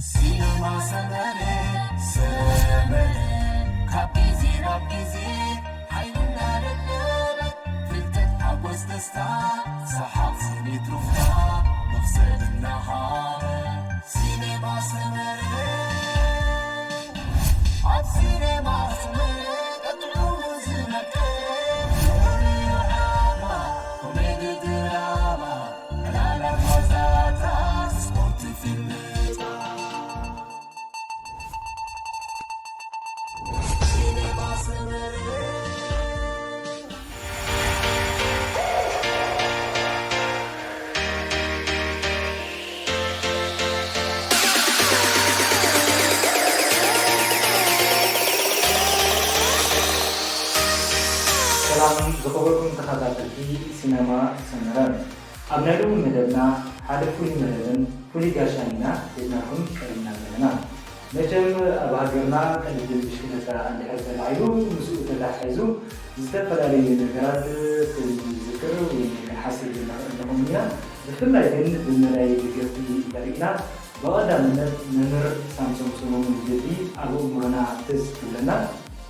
ሲነማ ሰመረ፣ ሰመረ፣ ካብ ግዜ ናብ ግዜ ሓይሊ እናደለበ፣ ፍልጠት፣ ሓጎስ፣ ደስታ፣ ሰሓቕ፣ ስኒት፣ ሩፍታ፣ መኽሰብ እናሃበ፣ ሲነማ ሰመረ፣ ኣብ ሲነማ ሰመረ፣ ቀጥዑ ዝመቀ፣ ኮሜዲ ድራማ፣ ዕላላት፣ ዋዛታት፣ ስፖርት፣ ፊልምታት። ሰላም ዝኸበርኩም ተኸታተልቲ ሲነማ ሰመረ፣ ኣብ ናይ ሎሚ መደብና ሓደ ፍሉይ መደብን ፍሉይ ጋሻን ኢና ሒዝናልኩም ቀሪብና ዘለና። መቸም ኣብ ሃገርና ቅድድም ብሽክለታ እንድሕር ተላዒሉ ምስኡ ተተሓሒዙ ዝተፈላለዩ ነገራት ክንዝክር ወይ ክንሓስብ ንኽእል ንኸውን ኢና። ብፍላይ ግን ብመዳይ ደገፍቲ እንተሪእና ብቐዳምነት መምህር ሳምሶም ሰሎሞን ግዲ ኣብ ኣእምሮና ትዝ ክብለና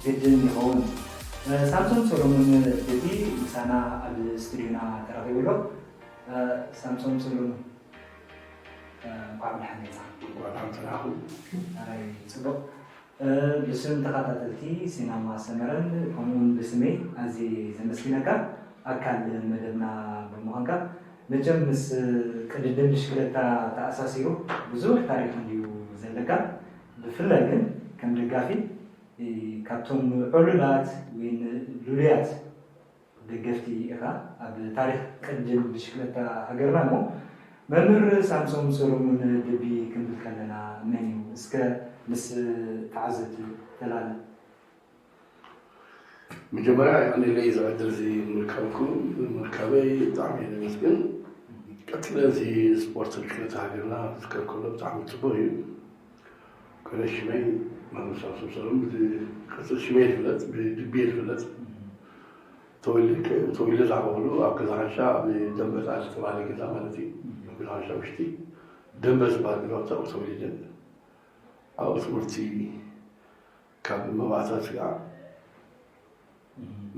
ግድን ይኸውን። ሳምሶም ሰሎሞን ግዲ ምሳና ኣብ ስቱድዮና ተረኺቡ ኣሎ። ሳምሶም ሰሎሞን እንኳዕ ብደሓን መጻ። እንኳዕ ደሓን ጸናሕኩም። ኣራይ ጽቡቕ። ብስም ተኸታተልቲ ሲናማ ሰመረን ከምኡውን ብስመይ ኣዝየ ዘመስግነካ ኣካል መደብና ብምዃንካ። መቸም ምስ ቅድድም ብሽክለታ ተኣሳሲሩ ብዙሕ ታሪኽ እንድዩ ዘለካ። ብፍላይ ግን ከም ደጋፊ ካብቶም ዕሉላት ወይ ልሉያት ደገፍቲ ኢኻ ኣብ ታሪኽ ቅድድም ብሽክለታ ሃገርና እሞ መምህር ሳምሶም ሰሎሙን ድቢ ክንብል ከለና መን እዩ? እስከ ምስ ተዓዘብቲ ተላለ። መጀመርያ የቐንየለይ እዚ ዕድል እዚ ምርካብኩም ምርካበይ ብጣዕሚ እየ ዘመስግን። ቀጥለ እዚ ስፖርት ብሽክለታ ሃገርና ክዝከር ከሎ ብጣዕሚ ፅቡቅ እዩ። ቅነ ሽመይ መምህር ሳምሶም ሰሎሙን ብዚ ቅፅል ሽመይ ይፍለጥ ብድቢ ይፍለጥ። ተወልደ ዝዓበኹሉ ኣብ ገዛ ሓንሻ ኣብ ደንበፃ ዝተባሃለ ገዛ ማለት እዩ። ኣብ ገዛ ሓንሻ ውሽጢ ደንበ ዝበሃል ገዛውቲ ኣብኡ ተወሊደ። ኣብኡ ትምህርቲ ካብ መባእታ ስጋዕ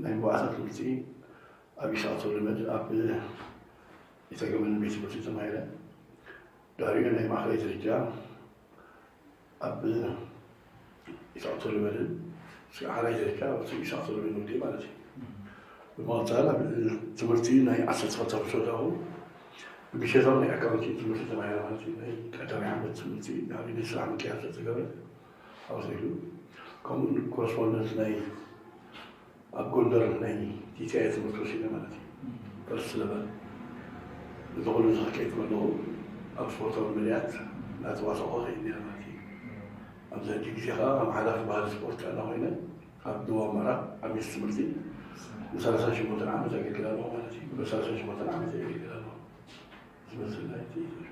ናይ መባእታ ትምህርቲ ኣብ ኢሳቶ ልመድ ኣብ ኢተገመን ቤት ትምህርቲ ተማሂረ። ድሕሪኡ ናይ ማእኸላይ ደረጃ ኣብ ኢሳቶ ልመድን ስጋዕ ካልኣይ ደረጃ ኣብ ኢሳቶ ልመድ ወዲእ ማለት እዩ። ብምቕፃል ኣብ ትምህርቲ ናይ ዓሰርተ ክልተ ክፍሊ ተወዳእኹ። ብምሸታዊ ናይ ኣካውንቲንግ ትምህርቲ ተማሂረ ማለት እዩ። ናይ ቀዳማይ ዓመት ትምህርቲ ድሕሪ ናይ ስራሕ ምቅያር ስለዝተገብረ ኣብኡ ተይሉ። ከምኡ ኮረስፖንደንት ናይ ኣብ ጎንደር ናይ ቲቲኣይ ትምህርቲ ወሲደ ማለት እዩ። ፈርስት ለቨል እዚ ኩሉ ዝኽከይት ከለኹ ኣብ ስፖርታዊ መድያት እናተዋሳእኩ ከይድ ነይረ ማለት እዩ። ኣብዚ ሕጂ ግዜ ከዓ ከም ሓላፊ ባህሊ ስፖርት ጥዕና ኮይነ ኣብ ደቡብ ምዕራብ ኣብ ሚኒስትሪ ትምህርቲ ንሰላሳን ሸሞንተን ዓመት ኣገልግል ኣለኹ ማለት እዩ። ንሰላሳን ሸሞንተን ዓመት የገልግል ኣለኹ። ዝመስል ናይ ትእይንት እዩ።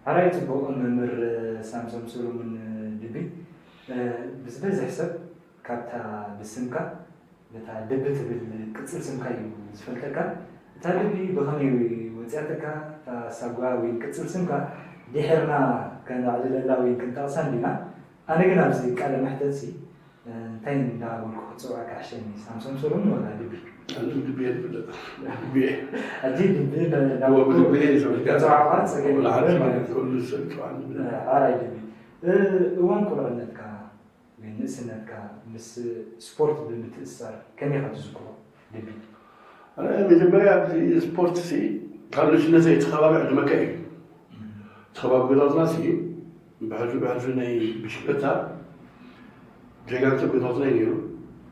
ሓራይ ጽቡቕ መምህር ሳምሶም ሰሎሙን ድቢ ብዝበዝሕ ሰብ ካብታ ብስምካ ነታ ድቢ ትብል ቅጽል ስምካ እዩ ዝፈልጠካ። እታ ድቢ ብኸመይ ወጽያትካ? እታ ሳጓ ወይ ቅጽል ስምካ ድሒርና ከነዕልለላ ወይ ክንጠቕሳ እንዲና። ኣነ ግን ኣብዚ ቃለ መሕተትሲ እንታይ እንዳበልኩ ክጽውዐካ ይሕሸኒ? ሳምሶም ሰሎሙን ወላ ድቢ? ኣነ ድቢ እየ ዝፍለጥ። ድቢ እየ። ሕጂ ድቢ እንዳበልኩ ክጽውዓካ ጸገም የብሉን ማለት እዩ። ሓራይ ድቢ። እዋን ቁልዕነትካ ወይ ንእስነትካ ምስ ስፖርት ብምትእስሳር ከመይ ኢኻ ትዝክሮ? ድቢ። ኣነ መጀመርያ ኣብዚ ስፖርት ሲ ካብ ልጅነተይ እቲ ከባቢ ዕድመካ እዩ። እቲ ከባቢ ገዛውትና ሲ ብሕጂ ብሕጂ ናይ ብሽክለታ ጀጋንተ ኣብ ገዛውትና እዩ ነይሩ።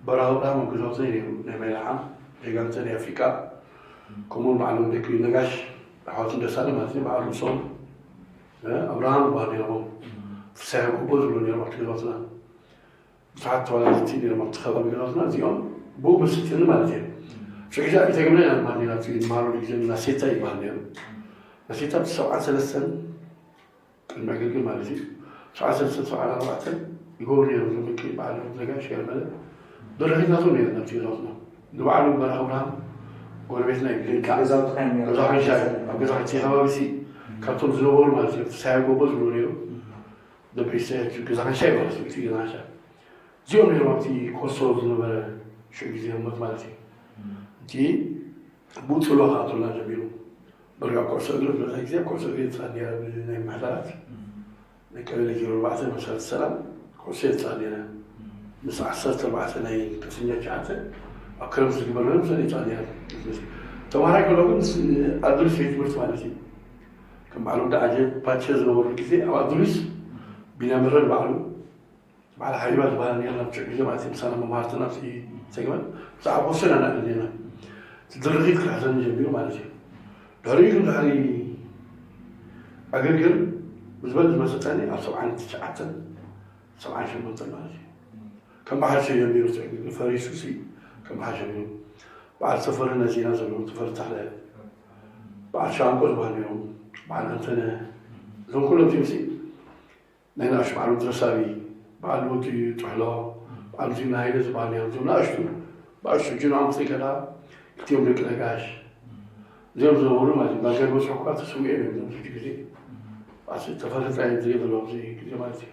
በራኺ ኣብርሃም ኣብ ገዛውትና እዩ ነይሩ። ናይ ማይ ለሓም ጀጋንተ ናይ ኣፍሪቃ ከምኡ በዓል ወልደኪ ነጋሽ ኣሕዋት ደሳለ ማለት እዩ። በዓል ርሶም ኣብርሃም ይበሃል ነይሮም። ፍሳሐ ጎቦ ዝብሉ ነይሮም ኣብቲ ገዛውትና። ብዙሓት ተወዳደርቲ ነይሮም ኣብቲ ከባቢ ገዛውትና እዚኦም ብኡ መሲጥኒ ማለት እየ። ሽዑ ግዜ ኣብ ኢተገምና ኢና ንበሃል ነይና እቲ ንመሃረሉ ግዜ ናሴታ ይበሃል ነይሩ። ናሴታ እቲ ሰብዓን ሰለስተን ቅድሚ ዕግርግር ማለት እዩ። ሰብዓን ሰለስተን ሰብዓን ኣርባዕተን ይገብሩ ነይሮም እዞም ደቂ በዓል ሂወት ነጋሽ ገለ መለ ደረኺትናቶም ነይረን ኣብቲ ገዛውትና። ንበዓሉ በራኺ ኣብርሃም ጎረቤትና እዩ ብሌንካ ገዛውትኻ እዮም ነይሮም። ገዛ ሓንሻ እዩ። ኣብ ገዛ ሓንሻ ከባቢ ሲ ካብቶም ዝነበሩ ማለት እዮም። ፍሳሐ ጎቦ ዝብሉ ነይሩ። ደብሪሰ ገዛንሻ ይበሃል፣ እቲ ገዛንሻ። እዚኦም ነይሮም ኣብቲ ኮሶ ዝነበረ ሽዑ ግዜ ህሞት ማለት እዩ። እቲ ብውፅሎ ክኣትወልና ጀሚሩ። በርጋ ኩዕሶ እግሪ፣ ብዛ ግዜ ኩዕሶ እግሪ ትፃወት ነይራ ብናይ ማሕበራት። ናይ ቀበሌ ዜሮ ኣርባዕተ መሰረት ሰላም ኩዕሶ እየ ዝፃወት ነይረ። ምስ ዓሰርተ ኣርባዕተ ናይ ቅስኛ ትሽዓተ ኣብ ክረምቲ ዝግበር ነይሩ፣ ምሳሌ ይፃወት ነይረ። ተምሃራይ ከሎ ግን ምስ ኣድሪስ ቤት ትምህርቲ ማለት እዩ። ከም በዓል ወዲ ዓጀ ፓቸ ዝነበሩ ግዜ ኣብ ኣድሪስ ቢንያም ረድ ባዕሉ፣ በዓል ሓቢባ ዝበሃል ነይርና፣ ብሽዑ ግዜ ማለት እዩ። ምሳና መምሃርትና እቲ ሰግመን ብዛዕባ ኮሶ ኢና ንዕልል ነይርና። እቲ ድርኺት ክሕዘኒ ጀሚሩ ማለት እዩ። ድሕሪኡ ግን ድሕሪ ዕግርግር ብዝበለጸ ዝመሰጠኒ ኣብ ሰብዓን ትሽዓተን፣ ሰብዓን ሸሞንተን ማለት እዩ። ከም ብሓድሽ ጀሚሩ እቲ ዕግርግር ፈሪሱ ሲ፣ ከም ብሓድሽ ጀሚሩ። በዓል ተፈሪ ነዚና ዘለዉ፣ ተፈሪ ተኽለ፣ በዓል ሻንቆ ዝበሃሉ እዮም፣ በዓል ኣንተነ፣ እዞም ኩሎም እዚኦም ሲ ናይ ንኣሽቱ በዓል ወዲ ረሳቢ፣ በዓል ወዲ ጥሕሎ፣ በዓል ዚና ሃይለ ዝበሃሉ እዮም። እዞም ንኣሽቱ፣ ብኣሽቱ ጅኖ ኣምፅእ ከላ፣ ክልቲኦም ደቂ ነጋሽ። እዚኦም ዝነበሩ ማለት እዩ። ዳርጋ ዝበፅሑ እኳ ተሰዊኦም እዮም ኣብዚ ግዜ። ኣስ-፣ ተፈሪ ጥራይ እዮም ዝሪኦ ዘለዉ ኣብዚ ግዜ ማለት እዩ።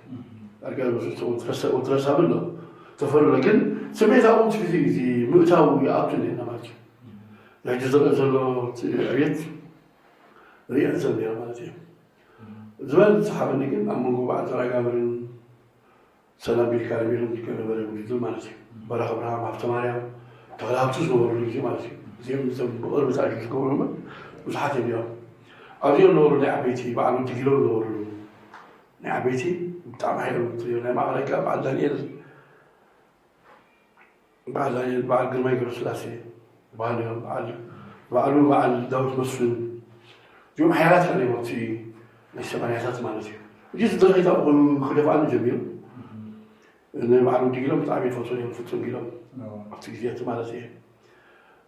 ዳርጋ ዝበፅሑ ወዲ ረሳ-፣ ወዲ ረሳቢ ኣሎ። ተፈሪ ኣሎ። ግን ስምዒታዊ እቲ ግዜ፣ ግዜ ምእታው ይኣቱ ነርና ማለት እዩ። ሕጂ ዝረአ ዘሎ እቲ ዕብየት ሪኤ ሰብ ነይረ ማለት እዩ። ዝበለጸ ዝሰሓበኒ ግን ኣብ መንጎ በዓል ዘርኣጋብርን ሰላም ቢልካ ረቢሎም ዝከ ነበረ ውድድር ማለት እዩ። በራኽ ኣብርሃም፣ ሃብተማርያም፣ ተኽለሃብቱ ዝነበሩ ግዜ ማለት እዩ። እዚኦም እቶም ብቕርቢ ዝኣዩ ዝገብሩ እምበር ብዙሓት እዮም ነይሮም። ኣብዚኦም ነበሩ ናይ ዓበይቲ፣ በዓል ወዲ ጊሎም ነበሩ። ናይ ዓበይቲ ብጣዕሚ ሓይሎም ትሪኦ፣ ናይ ማእኸላይ ከዓ በዓል ዳንኤል፣ በዓል ዳንኤል፣ በዓል ግርማይ ገብረስላሴ በዓል እዮም። በዓል፣ በዓሉ በዓል ዳዊት መስፍን፣ እዚኦም ሓያላት እዮም ኣብቲ ናይ ሰማንያታት ማለት እዩ። ሕጂ እቲ ድርኺት ኣብኡ ኮይኑ ክደፍኣኒ ጀሚሩ። ንበዓል ወዲ ጊሎም ብጣዕሚ ይፈትዎም እዮም፣ ፍጹም ጊሎም። ኣብቲ ግዜ እቲ ማለት እዩ።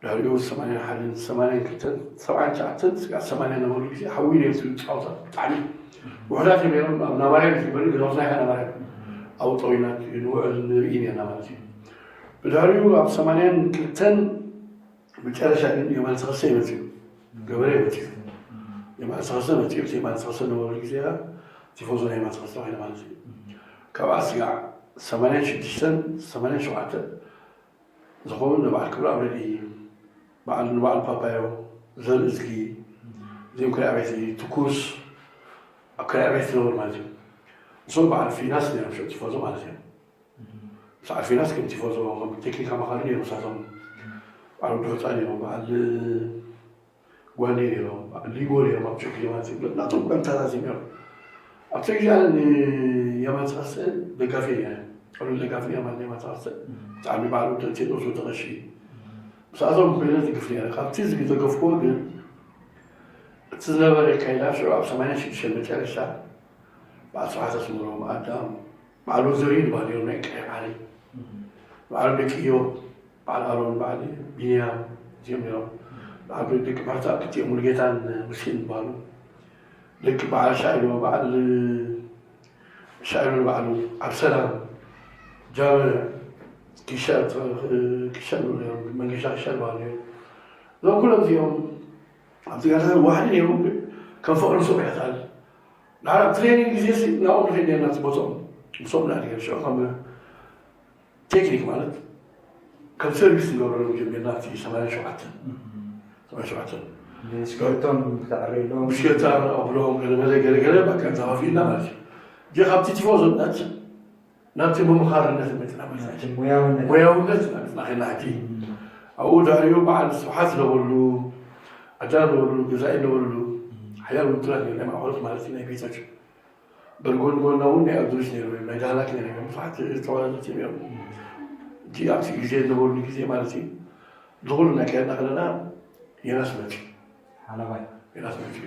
ድሕሪኡ ሰማንያን ሓደን፣ ሰማንያን ክልተን፣ ሰብዓን ትሽዓተን ስጋዕ ሰማንያ ነበሩ ግዜ ሓዊ ነይሩ እቲ ጸወታ ብጣዕሚ። ውሑዳት እዮም ነይሮም፣ ኣብ ናባርያ ዝግበር ገዛውትና ኢኻ ናባርያ። ኣብኡ ጠዊና ንውዕል ንርኢ ነርና ማለት እዩ። ብድሕሪኡ ኣብ ሰማንያን ክልተን መጨረሻ ግን የማነ ተኸስተ ይመጽኡ። ገበሬ ይመጽኡ። የማነ ተኸስተ መጽኡ፣ እቲ የማነ ተኸስተ ነበሩ ግዜ ቲፎዞ ናይ የማነ ተኸስተ ኮይነ ማለት እዩ። ካብኣ ስጋዕ ሰማንያን ሽዱሽተን፣ ሰማንያን ሸውዓተን ዝኸውን ንበዓል ክብረኣብ ረድኢ፣ በዓል፣ ንበዓል ፓፓዮ፣ ዘርእዝጊ፣ እዚኦም ክልተ ዓበይቲ፣ ትኩስ፣ ኣብ ክልተ ዓበይቲ ዝነበሩ ማለት እዩ። ንሶም በዓል ፊናስ ነይሮም፣ ሽዑ ቲፎዞ ማለት እዮም። ምስ በዓል ፊናስ ከም ቲፎዞ፣ ከም ቴክኒክ ኣማኻሪ ነይሮም፣ ንሳቶም በዓል ወዲ ሑፃ ነይሮም፣ በዓል ጓንዴ ነይሮም፣ በዓል ሊጎ ነይሮም፣ ኣብ ቸክ ማለት እዩ። ናቶም ጋንታታት እዮም ነይሮም። ኣብቲ ግዜ ኣነ ንየማነ ተኸስተ ደጋፊ እየ ነይረ። ቀሉል ደጋፊ ነይረ ማለት ንየማነ ተኸስተ። ብጣዕሚ በዓል ወዲ ቴድሮስ ወዲ ቀሺ። ምስኣቶም ኮይነ ዝግፍ ነይረ። ካብቲ ዝገገፍኩዎ ግን እቲ ዝነበረ ኣካይዳ ሽዑ ኣብ ሰማንያን ሽዱሽተን መጨረሻ በዓል ስብሓት ኣስመሮም፣ ኣዳም፣ በዓል ወዘሪን ዝበሃሉ እዮም ናይ ቀይሕ ባሕሪ። በዓል ደቂ እዮብ፣ በዓል ኣሮን፣ በዓል ቢንያም እዚኦም ነይሮም። በዓል ደቂ ማርታ ክልቲኦም ሙሉጌታን ሙሴን ዝበሃሉ። ደቂ በዓል ሻዕሎ፣ በዓል ሻዕሎ ንባዕሉ፣ ኣብ ሰላም፣ ጃበ፣ ኪሻ፣ ኪሻ ንብሎ ነይሮም፣ መንገሻ ኪሻ ዝበሃሉ እዮም። እዞም ኩሎም እዚኦም ኣብቲ ጋንታ ዋሕዲ ነይሮም፣ ግን ከም ፍቕሪ ስቑሕ ይኽእል። ንሓደ ኣብ ትሬኒንግ ግዜ ሲ ናብኦም ንኸይድ ነርና፣ እቲ ቦትኦም ምስኦም ኢና ንኸይድ። ሽዑ ከም ቴክኒክ ማለት ከም ሰርቪስ ንገብረሎም ጀሚርና፣ ኣብቲ ሰማንያን ሸውዓተን፣ ሰማንያን ሸውዓተን። ብሽክለቶም ክተዕርየሎም። ብሽክለታ ኣብሎም፣ ገለ ገለ ገለ ገለ፣ በቃ ተኸፊልና ማለት እዩ። ግን ካብቲ ቲፎዞነት ናብቲ መምኻርነት መፅና ማለት እዩ። ናብቲ ሞያውነት። ሞያውነት መፅና ኸና ሕጂ። እም። ኣብኡ ድሕሪኡ በዓል ስብሓት ዝነበርሉ፣ ኣዳም ዝነበርሉ፣ ገዛኢ ዝነበርሉ፣ እም። ሓያል ውድባት ነይሩ፣ ናይ ማእኸሎት ማለት እዩ፣ ናይ ቤቶች። በርጎን ጎና እውን ናይ ኣዱሪስ ነይሩ፣ ናይ ዳህላክ ነይሩ፣ ብዙሓት ተወዳደርቲ ነይሮም። እም። እቲ ኣብቲ ግዜ ዝነበርሉ ግዜ ማለት እዩ፣ ዝኹሉ ናይ ከድና ከለና የናስ መፅዩ። ሓላባይ። ዮናስ መፅዩ።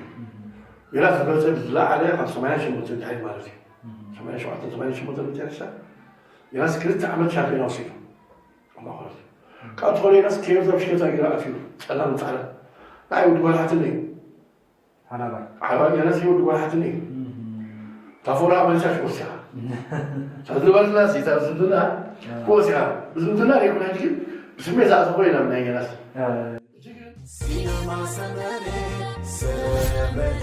ዮናስ ዝበለፀ ዝለዓለ ካብ ሰማንያን ሸሞንተን ድሕሪ ማለት እዩ። ሰማንያን ሸውዓተን፣ ሰማንያን ሸሞንተን መጨረሻ ዮናስ ክልተ ዓመት ሻምፒዮና ወሲዱ። ኣብ ማእኸሎት። ካብ ትኾነ ዮናስ ኬንዛ ብሽክለታ ገይሩ ኣትዩ። ፀላም ፃዕዳ። ንዓይ ወዲ ጓል ሓትነ እዩ። ሓላባይ። ሓላባይ ዮናስ እዩ ወዲ ጓል ሓትነ እዩ። ታፎራ መሊሳ ሽወሲኻ። እታ ዝነበረትና ሲ፣ እታ ዝምድና ክወሲኻ። ዝምድና ዘይኮነ ሕጂ ግን ብስሜት ዝኣተኾ ኢና ናይ ዮናስ። ሲነማ ሰመረ፣ ሰመረ።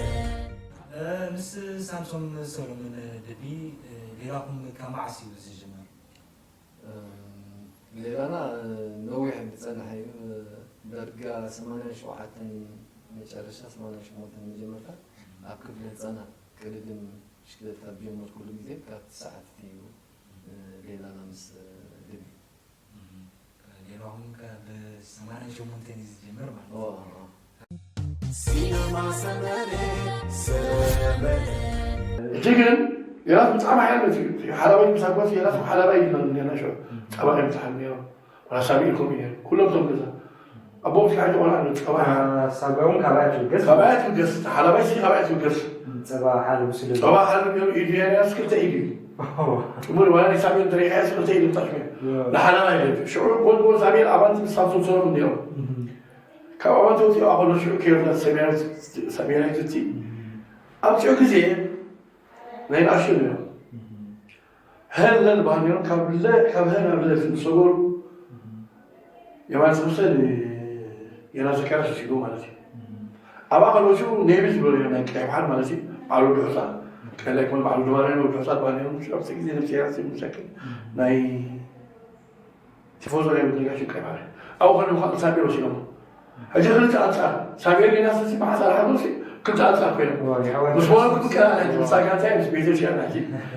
እ፣ ምስ ሳምሶን ሰሎሞን ደቢ፣ እ፣ ኹም ካብ መዓስ እዩ ዝጅመር? ሌላና ነዊሕ ዝፀንሐ እዩ። ዳርጋ ሰማንያን ሸውዓተን መጨረሻ ሰማንያን ሸሞንተን መጀመርታ ኣብ ክፍለ ህፃናት ቅድድም ብሽክለታ ብጀመርኩሉ ግዜ ካብቲ ሰዓት እዩ ሌላና ምስ ድቢ ሌላ ኹም ካብ ሰማንያን ሸሞንተን እዩ ዝጀመር ማለት ኦ፣ እዩ። ኦ። ሲነማ ሰመረ ሰመረ ሕጂ ግን ዮናስ ብጣዕሚ ሓያል መፅኡ እዩ። ሓላባይ ምሳጓስ ዮናስ ሓላባይ እዩ ዝመን ነና ሸ ፀባይ ምፅሓል ነይሩ። ዋላ ሳሚ ኢልኩም እዩ ነይሩ። ኩሎም ቶም ገዛ ኣቦም ሲሓጅ ቆልዓ ኣሎ ፀባይ ሳጓ እውን ካባያ ትብገስ ካባያ ትብገስ ሓላባይ ሲ ካባያ ትብገስ ፀባ ሓለቡ ስለ ፀባ ሓሉ ነይሩ ኢዱ ዮናስ ክልተ ኢዱ እዩ። ጥሙር ዋላ ናይ ሳሚ እንተሪኢኻዮ ክልተ ኢዱ ብጣሽ ነይሩ። ንሓላባይ ኢሉ ሽዑ ጎል ጎል ሳሚ ኣባንቲ ምስ ሳምሶን ሰሎም ነይሮም። ካብ ኣባንቲ ወፂኡ ከሎ ሽዑ ከይርና ሰሜናዊት እቲ ኣብፂኡ ግዜ ናይ ንኣሽቱ ነይሮም። ሀለል ባህል ነይሮም ካብ ለ ካብ ሀ ናብ ለ ዝሰገሩ የማን ሰብሰ የና ዘካርያስ ወሲዱ ማለት እዩ። ኣብኣ ከለሱ ኔቪ ዝብሎ ነይሮም ናይ ቀይ ባሕር ማለት እዩ። ባዕሉ ድሑፃ ቀላይ ኮን ባዕሉ ድባሪ ወድሑፃ ባል ነይሮም። ኣብቲ ግዜ ነብሲ ራሲ ምሰክል ናይ ቲፎዞ ናይ ምድንጋሽ ቀይ ባሕሪ ኣብኡ ከለኹ ከዓ ሳሚር ወሲዶሞ። ሕጂ ክልተ ኣንፃር ሳሚር ጌና ስሲ ብሓንሳር ሓጎሲ ክልተ ኣንፃር ኮይኖም ምስ በለኩ ብቀላ ናይ ምሳጋንታይ ምስ ቤተክርስትያን ናይ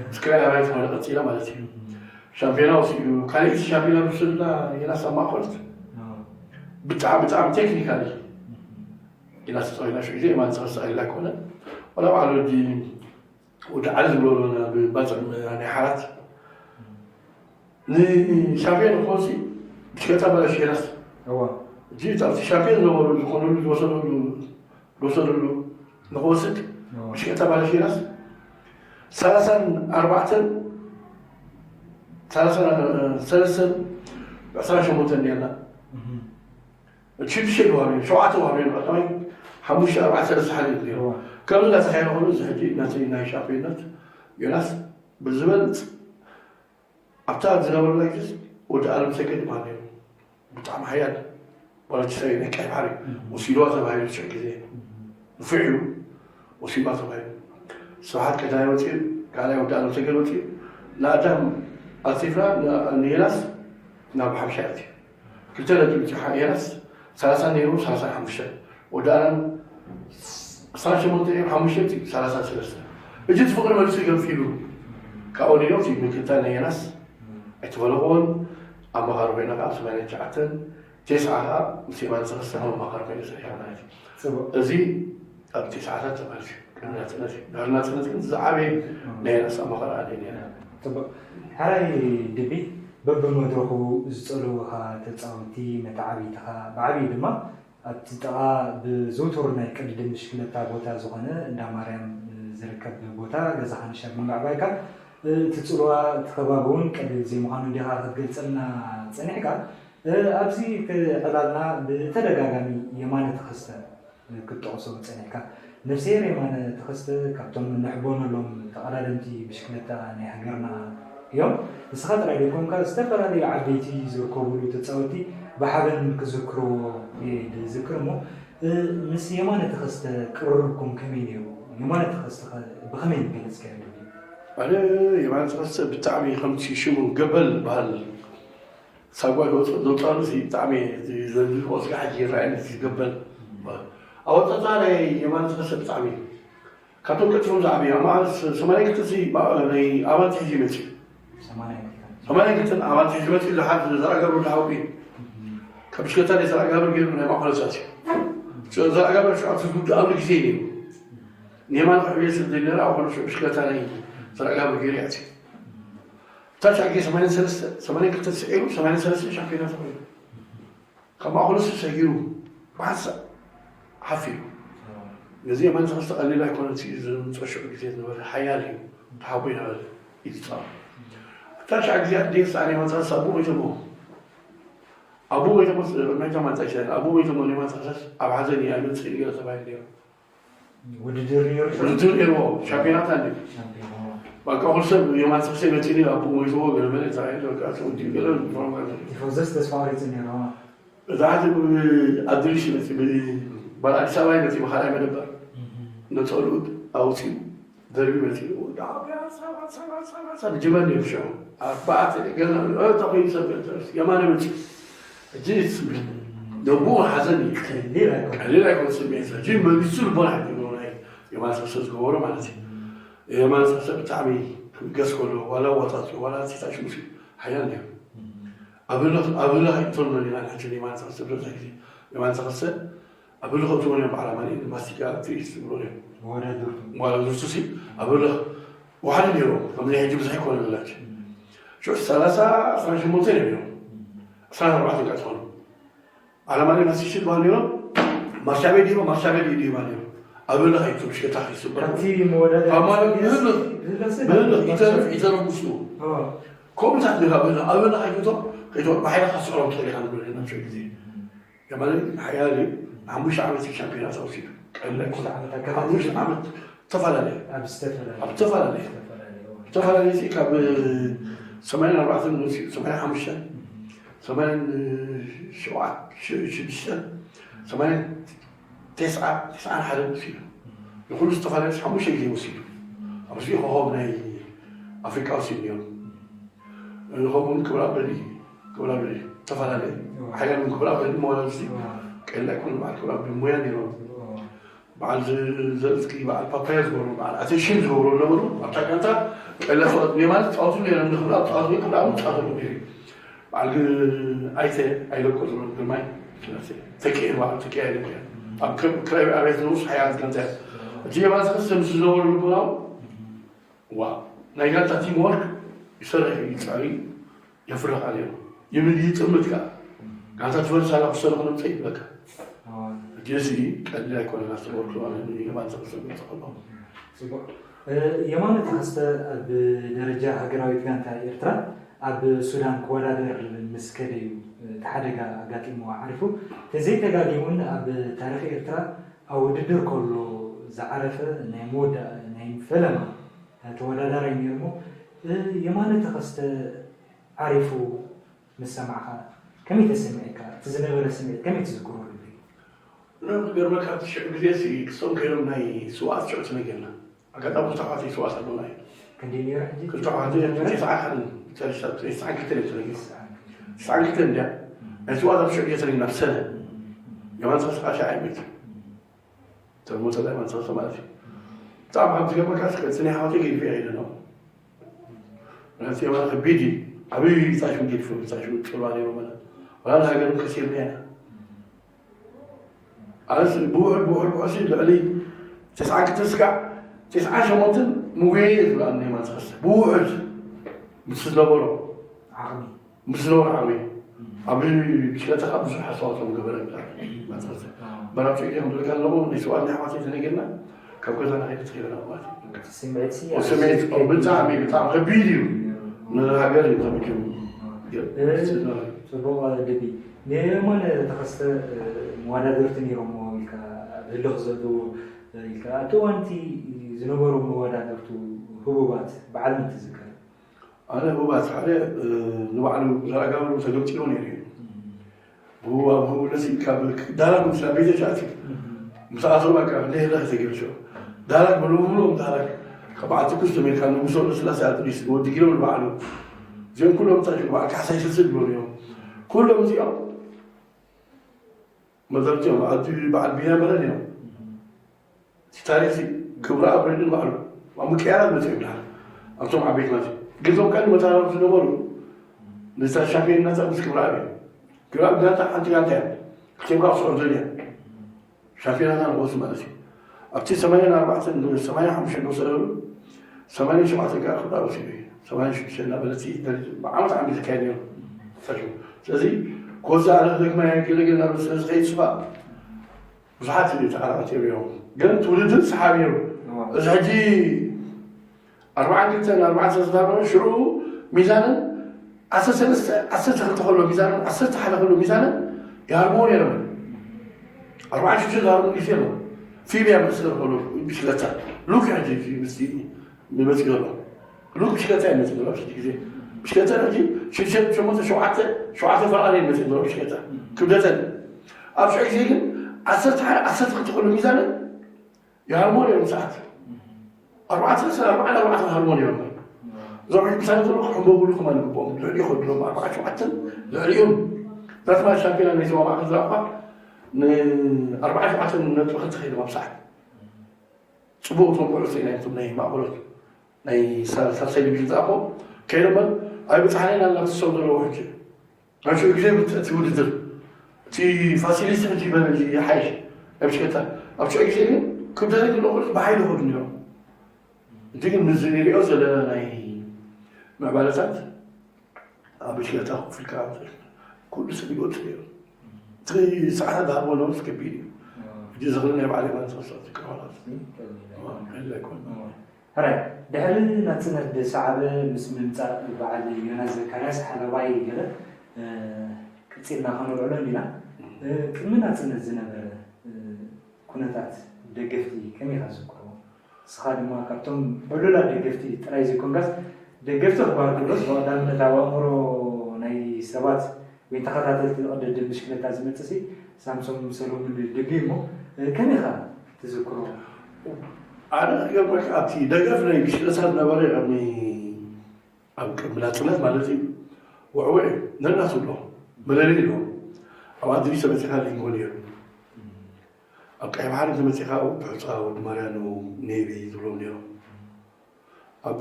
ምስ ክራይ ኣባይቲ ከሆነ ቀፂለ ማለት እዩ። ሻምፒዮና ወሲዱ ካልኣይቲ ሻምፒዮና ዝወሰድና ጌና ሳማ ኮርት ብጣዕሚ ብጣዕሚ ቴክኒካል ጌና ተፃዊና ሽዑ ግዜ ማን ፀኸስ ኣይላ ኣይኮነ ወላ ባዕሉ ወዲ ወዲ ዓሊ ዝብሎ ብባፅዕ ናይ ሓራት ንሻምፒዮን ንክኾንሲ ብሽክለታ ባላሽየናስ እዋ እቲ ኣብቲ ሻምፒዮን ዝነበሩ ዝኾነሉ ዝወሰደሉ ዝወሰደሉ ንክወስድ ብሽክለታ ባላሽየናስ ሰላሳን ኣርባዕተን ሰላሳን ሰለስተን ዕስራን ሸሞንተን ነርና። ሽዱሽተ ዋህብ ሸውዓተ ዋህብ ቀዳማይ ሓሙሽተ ኣርባዕተ ሰለስተ ሓደ ነይሩ። ከምዚ እንዳተኻየደ ከሎ እዚ ሕጂ ነቲ ናይ ሻምፒዮንነት ዮናስ ብዝበልፅ ኣብታ ዝነበረላ ግዜ ወዲ ኣለም ሰገድ ይበሃል ነይሩ። ብጣዕሚ ሓያል ፖለቲሳዊ ናይ ቀይ ባሕሪ ወሲድዋ ተባሂሉ ሽዑ ግዜ ንፉዕ እዩ ወሲድዋ ተባሂሉ። ስብሓት ቀዳማይ ወፂኡ ካልኣይ ወዲ ኣለም ሰገድ ወፂኡ ንኣዳም ኣልቲፍና ንዮናስ ናብ ሓምሻይ ኣትዩ። ክልተ ነጥቢ ብፅሓ ኤራስ ሰላሳ ነይሩ ሰላሳ ሓሙሽተ ወዲ ኣዳም ዕስራን ሸሞንተ ነይሩ ሓሙሽተ እቲ ሰላሳ ሰለስተ። ሕጂ እቲ ፍቕሪ መልሱ ገንፊሉ ካብኡ ነይሩ እቲ ምክትታል ናይ ኤራስ ኣይተፈለኽዎን። ኣመኻሪ ኮይና ከዓ ሰማንያን ትሽዓተን ቴስዓ ከዓ ምስ የማነ ሰለስተ ከም ኣመኻሪ ኮይነ ሰሪሐ ማለት እዩ። ፅቡቅ እዚ ኣብ ቴስዓታት ተመልሲ ቅድሚ ናፅነት እዩ። ድሕሪ ናፅነት ግን ዝዓበየ ናይ ኤራስ ኣመኻሪ ኣደ ነይራ። ፅቡቅ ሕራይ ድቢ በብመድረኹ ዝፀልውኻ ተፃወቲ መተዓብይትኻ ብዓብዩ ድማ ኣብቲ ጥቓ ብዝውቱር ናይ ቅድድም ብሽክለታ ቦታ ዝኾነ እንዳ ማርያም ዝርከብ ቦታ ገዛኻ ንሻብ ምምዕባይካ እቲ ፅልዋ እቲ ከባቢ እውን ቀሊል ዘይምዃኑ እንዲኻ ክትገልፀልና ፀኒሕካ። ኣብዚ ዕላልና ብተደጋጋሚ የማነ ተኸስተ ክትጠቕሶ ጸኒሕካ። ነፍስሄር የማነ ተኸስተ ካብቶም ንሕበነሎም ተቐዳደምቲ ብሽክለታ ናይ ሃገርና እዮም። ንስኻ ጥራይ ዘይኮንካ ዝተፈላለዩ ዓበይቲ ዝርከብሉ ተጻወትቲ ብሓበን ክዝክርዎ እየ ዝዝክር እሞ ምስ የማነ ተኸስተ ቅርርብኩም ከመይ ነይሩ? የማነ ተኸስተ ብኸመይ ምገለጽካዮ? ኣነ የማነ ተኸስተ ብጣዕሚ ከምቲ ሽሙ ገበል በሃል ሳጓ ዘውፅኣሉ ሲ ብጣዕሚ ዘንዝቆ ስጋ ሕጂ ይረኣየኒ ዝገበል ኣወፃፃ ናይ የማነ ተኸስተ ብጣዕሚ ካብቶም ቀልጢፎም ዝዓበዩ ኣብ መዓል ሰማንያ ክልተ ሲ ናይ ኣባንቲ ሕጂ ይመፅእ ሰማንያ ክልተን ኣባንቲ ሕጂ መፅእ ዝሓት ዘረጋብሩ ዝሓውቂ ካብ ብሽከታ ናይ ዘረጋብር ገይሩ ናይ ማእኮለሳት እዩ ዘረጋብር ሽዓት ዝጉዳኣሉ ግዜ ነይሩ ንየማን ክዕብየ ስለ ዘይነበረ ኣብ ኮነ ብሽከታ ናይ ዘረጋብር ገይሩ ያፅእ ታች ኣጌ ሰማንያን ሰለስተ ሰማንያን ክልተ ስዒሩ ሰማንያን ሰለስተ ሻምፒዮና ተኾይኑ ካብ ማእኸሉ ሱ ሰጊሩ ብሓንሳእ ሓፍ ኢሉ ነዚ የማን ተኸስተ ቀሊል ኣይኮነን ዝምፅኦ ሽዑ ግዜ ዝነበረ ሓያል እዩ ተሓቦ ይነበረ ኢሉ ፃወ ኣብታ ሻዕ ግዜ ኣዴ ሰዓን የማን ተኸስተ ኣቡ ወይተሞ ኣቡ ወይተሞ ቅድሚ ሕጂ ማንፃ ይሻል ኣቡ ወይተሞ የማን ተኸስተ ኣብ ሓዘን እዩ ኣይመፅእ ገለ ተባሂሉ ነይሩ ውድድር ነይሩ ውድድር ነይርዎ ሻምፒዮናት ኣለ ሻምፒዮን በቃ ኩሉ ሰብ የማን ተኸስተ መፂኒ ኣቡ ወይተሞ ገለ መለ ተባሂሉ በቃ ተወዲኡ ገለ ፕሮግራም ቲፎዘስ ተስፋ ቆሪፁ ነይሩ እዛ ሕዚ ኣድሪሽ መፂ ባል ኣዲስ ኣበባ ይመፂ ብካልኣይ መደበር ነፀልኡ ኣውፂኡ ዘርቢ መፂኡ፣ ዳዕብያ ሰባት ሰባት ሰባት ሰባት ጅመል እዮም ሽዑ። ኣርባዕተ ገና ተኾይኑ ሰብ የማነ መፂኡ። እጅ ስብል ነብኡ ሓዘን እዩ። ቀሊል ኣይኮን ስምዒት። ሕጂ መሊሱ ልቦና ሓዲግዎ ናይ የማነ ሰብሰብ ዝገበሮ ማለት እዩ። የማነ ሰብሰብ ብጣዕሚ ክብገስ ከሎ ዋላ ወጣት ዋላ ሴታ ሽሙሽ ሓያል ነይሩ። ኣብልኽ ኣብልኽ ኣይትፈልኖ ኢና ንሕጂ የማነ ሰብሰብ በዛ ግዜ የማነ ሰብሰብ ኣብ ልኸቱ እዮም በዓል ኣማኑኤል ማስቲካ ትርኢት ዝብሎ እዮም። መዋዳድርቱ። መዋዳድርቱ ሲ ኣብ ልኽ ዋሓደ ነይሮም። ከምዚ ሕጂ ብዙሕ ኣይኮነ ላች ሽዑ ሰላሳ ዕስራን ሸሞንተን እዮም ነይሮም። ዕስራን ኣርባዕተን ከዓ ትኾኑ በዓል ኣማኑኤል ማስቲካ ዝበሃል ነይሮም። ማርሻቤ ድዩ ማርሻቤ ድዩ ድዩ ማለት ነይሮም። ኣብ ልኽ ኣይቱ ብሽከታ ይስበር። ካብቲ መወዳደሪ ኣብ ማለት ብህልኽ ዝህለሰ ብህልኽ ይተርፍ ይተርፍ ምስኡ። ከምኡታት ነጋ ብህልኽ ኣብ ልኽ ኣይቱ ከይቶ ባሕሪ ካስዕሮም ትኽእል ኢኻ ንብሎ ኢና ሽዑ ግዜ። የማነ ሓያል እዩ። ሓሙሽተ ዓመት እዩ ሻምፒዮና ተወሲዱ። ቀለል ኣይኮነ። ሓሙሽተ ዓመት ኣካታቲሉ ሓሙሽተ ዓመት ዝተፈላለየ ኣብ ዝተፈላለየ ኣብ ዝተፈላለየ ዝተፈላለየ እዋን። ዝተፈላለየ እዚ ካብ ሰማንያን ኣርባዕተን ወሲዱ ሰማንያን ሓሙሽተን ሰማንያን ሸውዓተ ሽዱሽተን ሰማንያን ተስዓ ተስዓን ሓደን ወሲዱ። ንኩሉ ዝተፈላለየ ሓሙሽተ ግዜ ወሲዱ። ኣብዚ ኮኸብ ናይ ኣፍሪቃ ወሲዱ ነይሩ። ንኸምኡን ክብራ በሊ ክብራ በሊ ተፈላለየ ሓያል ክብራ በሊ መዋላልሲ ቀላ ይኮኑ በዓል ክብራ በሊ ሞያ ነይሮም። በዓል ዘርእዝጊ በዓል ፓፓያ ዝበሩ በዓል ኣቴንሽን ዝገብሩ ነበሩ። ኣብታ ጋንታ ቀላ ሰዋት ማለት ፃወቱ ነይሮም ንክብራ ፃወቱ ክብራ ፃወቱ ነይሩ። በዓል ግን ኣይተ ኣይለቆ ዝበሩ ግርማይ ተቀየር በዓል ተቀየር ይኮ ኣብ ክራይ ኣብያት ንሩስ ሓያል ጋንታ እቲ የማን ዝክስተ ምስ ዝነበሩ ልቦናው ዋ ናይ ጋንታ ቲም ወርክ ይሰርሕ እዩ ይፃሪ የፍርቕ ኣለዎ ይብል ይጥምት ከዓ ጋንታ ትፈርስ ኣላ ክሰሉ ክነምፀ ይብለካ ጀሲ ቀሊል ኣይኮነን ኣስተምር ክለዋለ የማን ዝክስተ ዝመፀ ከሎ ፅቡቅ የማነ ተኸስተ ኣብ ደረጃ ሃገራዊት ጋንታ ኤርትራ ኣብ ሱዳን ክወዳደር ምስ ከደ እዩ እቲ ሓደጋ ኣጋጢምዎ ዓሪፉ። ተዘይተጋጊሙን ኣብ ታሪኽ ኤርትራ ኣብ ውድድር ከሎ ዝዓረፈ ናይ መወዳእ ናይ ፈለማ ተወዳዳራይ ነይሩ እሞ የማነ ተኸስተ ዓሪፉ ምስ ሰማዕኻ ከመይ ተሰሚዕካ? እቲ ዝነበረ ስምዒት ከመይ ትዝክሮ ርቢ? እና ክገርመካ እቲ ሽዑ ግዜ ሲ ክሶም ከይዶም ናይ ስውኣት ሽዑ ተነገርና ኣጋጣሚ ክልተ ኣሕዋተይ ስውኣት ኣለውና እዩ። ክንደይ ነይሩ ሕጂ? ክልተ ኣሕዋተይ ተስዓ ሓደን ተስዓን ክልተን እዩ ተነጊሩ። ተስዓን ክልተን እንድያ ናይ ስውኣት ኣብ ሽዑ ግዜ ተነጊርና ብሰነ የማን ተስዓ ሻዕ ይመት ተሞተ ላይ ማን ተስዓ ማለት እዩ። ብጣዕሚ ካብ ዝገርመካ እስከ እቲ ናይ ኣሕዋተይ ገዲፈ ይኸይደ ነው። ምክንያቱ የማን ከቢድ እዩ። ዓብዪ ፃሽሙ ገዲፉ ፃሽሙ ፅልዋ ነይሩ ማለት ዋላ ንሃገርም ከሲርና ኢና ኣነስ ብውሕድ ብውሕድ ብውሕድ ልዕሊ ተስዓን ክልተን ስጋዕ ተስዓን ሸሞንተን ምጉየ እየ ዝብላ እነ ማንሳስ ብውሕድ ምስ ዝነበሮ ዓቕሚ ምስ ዝነበሮ ዓቕሚ ኣብ ብሽክለታ ካብ ብዙሕ ኣስተዋፅኦ ገበረ ማንሳስ በራብ ሸቂ ከም ዝብለካ ኣለኹ ናይ ስብኣት ናይ ኣሕዋተይ ተነጊርና ካብ ገዛና ከይደ ተኺለና ማለት እዩ ስምዒት ስምዒት ብጣዕሚ ብጣዕሚ ከቢድ እዩ ንሃገር እዩ ተመኪሩ ፅቡቕ ልቢ ንየማነ ተኸስተ መወዳደርቲ ነይሮሞ ኢልካ ኣብ ህልኽ ዘእትዎ ኢልካ ኣብቲ እዋንቲ ዝነበሩ መወዳደርቱ ህቡባት በዓል ምን ትዝከር? ኣነ ህቡባት ሓደ ንባዕሉ ዘረጋብሩ ተገምጢሉ ነይሩ እዩ ብህቡ ኣብ ህቡ ነዚ ካብ ዳራ ምስላ ቤተ ሻእቲ ምስ ኣተው በቃ ለይላ ተገምሾ ዳራ ብልብሎም ዳራ ካብ በዓል ትኩስ ተመልካ ንጉሶ ለስላሴ ኣጥሪስ ወዲ ጊሎም ንባዕሉ እዚኦም ኩሎም እንታይ በዓል ካሕሳይ ስልስል ይብሉ እዮም ኩሎም እዚኦም መዘርትኦም ኣቲ በዓል ቢና መረን እዮም እቲ ታሪክ ክብሩ ኣብ ሬድን ባዕሉ ኣብ ምቅያራት መፅኡ ይብልሃል ኣብቶም ዓበይቲ ማለት እዩ ግን ዞም ቀን መተራረብ ዝነበሩ ነዛ ሻምፒዮን ናፃ ምስ ክብሩ ኣብ እዮም ክብሩ ኣብ ጋንታ ሓንቲ ጋንታ እዮም ክልቲኦም ካብ ስዑር ደልያ ሻምፒዮናት ኣንቆሱ ማለት እዩ ኣብቲ ሰማንያን ኣርባዕተን ሰማንያን ሓሙሽተን ዝወሰደሉ ሰማንያን ሸውዓተን ከዓ ክብሩ ወሲዱ እዩ ሰማንያን ሽዱሽተ እናበለ እቲ ብዓመት ዓመት ዝካየድ ነይሩ ተፈትሑ ስለዚ ኮዛ ኣነ ክደግማ ገለገል ናብ ስለ ዝኸይድ ስባ ብዙሓት ተዓራቐቲ እዮም ግን ትውልድን ሰሓቢ እዩ እዚ ሕጂ ኣርባዓን ክልተን ኣርባዓን ሰለስተ ሽዑ ሚዛንን ዓሰርተ ሰለስተ ዓሰርተ ክልተ ከሎ ሚዛንን ዓሰርተ ሓደ ከሎ ሚዛንን ይሃርምዎ ነይሮም ኣርባዓን ሽዱሽተ ዝሃርሙ ግዜ ኣሎ ፊብያ መስለ ከሎ ብሽክለታ ሉክ ሕጂ ምስቲ ይመፅእ ዘሎ ሉክ ብሽክለታ ይመፅእ ዘሎ ኣብዚ ግዜ ብሽክለታ ሕጂ ሽዱሽተ ሸሞንተ ሸውዓተ ሸውዓተ ፈራሪ ይመፅእ ዘሎ ብሽክለታ ክብደተን ኣብ ሽዑ ግዜ ግን ዓሰርተ ሓደ ዓሰርተ ክልተ ከሎ ሚዛንን ይሃርምዎ ነይሮም ሰዓት ኣርባዕተ ሰላሳ ኣርባዕተ ኣርባዕተ ሃልዎ ነይሮም። እዞም ሕጂ ምሳሌ ዘለዉ ክሕንበብሉ ከማን ይግብኦም። ልዕሊ ይኸድሎም ኣርባዕተ ሸውዓተን ልዕሊኦም። ዳስማ ሻምፒዮና ናይ ዞባ ማእከል ዝረኣኹዋ ንኣርባዕተ ሸውዓተን ነጥቢ ክልተ ከይዶም ኣብ ሰዓት። ጽቡቕ እቶም ኩዕሶ ኢና እቶም ናይ ማእከሎት ናይ ሳ- ሳልሳይ ዲቪዥን ዝኣኾ ከይዶም ኣይበጻሕናን ኣላ ትሰው ዘለዎ ሕጂ። ኣብ ሽዑ ግዜ እቲ ውድድር እቲ ፋሲሊቲ ሕጂ ይበል ይሓይሽ ኣብ ሽቀታ ኣብ ሽዑ ግዜ ግን ክብደት ክለቑ ብሓይሊ ይኸዱ ነይሮም። እቲ ግን ምስዚ ንሪኦ ዘለና ናይ ምዕባለታት ኣብ ብሽክለታ ኮፍ ኢልካ ኩሉ ሰብ ይወጽእ ነይሩ። እቲ ሰዓታት ዝሃብዎ ነብስ ከቢድ እዩ። ሕጂ ዝኽሪ ናይ ባዕለይ ማለት ተኸሰብቲ ክረዋላት ኣይኮን። ሕራይ ድሕሪ ናጽነት ዝሰዓበ ምስ ምምጻእ በዓል ዮናስ ዘካርያስ ሓለዋይ ገለ ቅጺልና ከነልዕሎ እንዲና። ቅድሚ ናጽነት ዝነበረ ኩነታት ደገፍቲ ከመይ ኢኻ ዝዝክሮ? ንስኻ ድማ ካብቶም ዕሉላት ደገፍቲ ጥራይ ዘይኮንካስ ደገፍቲ ክበሃል ከሎስ ብቐዳምነት ኣብ ኣእምሮ ናይ ሰባት ወይ ተኸታተልቲ ቅድድም ብሽክለታ ዝመጽእ ሲ ሳምሶም ሰሎሙን ድልዩ እሞ ከመይ ኢኻ ትዝክሮ? ኣነ ክገርመካ ኣብቲ ደገፍ ናይ ብሽክለታ ዝነበረ ቅድሚ ኣብ ቅድሚ ናጽነት ማለት እዩ ውዕውዕ እዩ ነና ትብሎ መለለይ ኣለዎ። ኣብ ኣድሪ ተመጺኻ ሊንጎ ነይሩ ኣብ ቀይ ባሕሪ ተመጺኻ ብሑፃ ወዲ ማርያኑ ኔቪ ዝብሎም ነይሮም ኣብ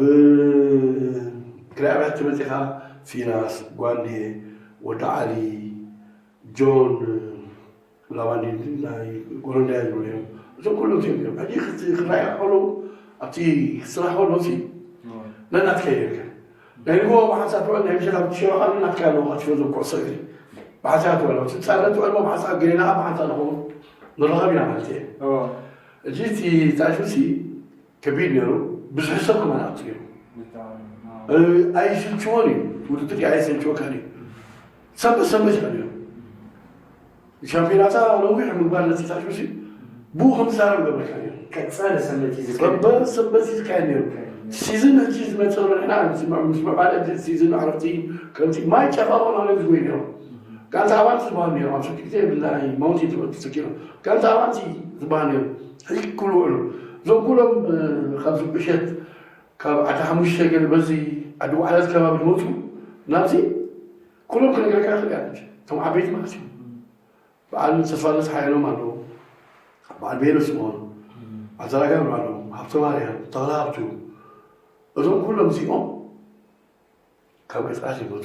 ክልተ ኣብያት ተመጺኻ ፊናስ ጓንዴ ወዲ ዓሊ ጆን ላባንዲን ናይ ጎሎንዳያ ዝብሉ እዮም እዞም ኩሎም እዮም እዮም ሕጂ ክራይ ከሎ ኣብቲ ክስራሕ ከሎ ሲ ነናትካ ይርከ ናይ ንጎ ብሓንሳብ ትውዕል ናይ ምሸት ኣብቲ ሽሮ ካሉ ናትካ ኣለዎ ካትሽሮ ዞም ኩዕሶ እግሪ ብሓንሳብ ትውዕል ኣብቲ ጻረ ትውዕል ብሓንሳብ ገሌና ብሓንሳብ ንኸውን ንረኸብ ኢና ማለት እየ ሕጂ እቲ ጻሽው ሲ ከቢድ ነይሩ ብዙሕ ሰብ ከማን ኣብቲ ነይሩ ኣይስልችዎን እዩ ውድድር ኣይስልችወካን እዩ ሰንበት ሰንበት ይኸዱ እዮም ሻምፒዮናታ ነዊሕ ምግባር ነቲ ታሽሙሲ ብኡ ከም ትዛረብ ገብረካ ነይሩ ቀፃሊ ሰንበት እዩ ዝካየድ ሰንበት እዩ ዝካየድ ነይሩ ሲዝን ሕጂ ዝመፀ ንሕና ምስ ምዕባለ ሲዝን ዕረፍቲ ከምቲ ማይ ጨፋፎ ማለት ዝጎይ ነይሩ ጋንታ ኣባንቲ ዝበሃል ነይሩ ኣብ ሰቲ ግዜ ብናይ ማውንቲ ትምህርቲ ተኪሩ ጋንታ ኣባንቲ ዝበሃል ነይሩ ሕጂ ክብሉ ውዕሉ እዞም ኩሎም ካብዚ ብሸት ካብ ዓዲ ሓሙሽተ ገለ በዚ ዓዲ ዋዕላት ከባቢ ዝመፁ ናብዚ ኩሎም ክነግረካ ይኽእል እያ እቶም ዓበይቲ ማለት እዩ በዓል ተስፋለስ ሓይሎም ኣለዉ በዓል ቤሎ ስምኦን ኣዘራጋም ኣለዉ ሃብተ ማርያም ተኽለ ሃብቱ እዞም ኩሎም እዚኦም ካብ ገጠራት ይመፁ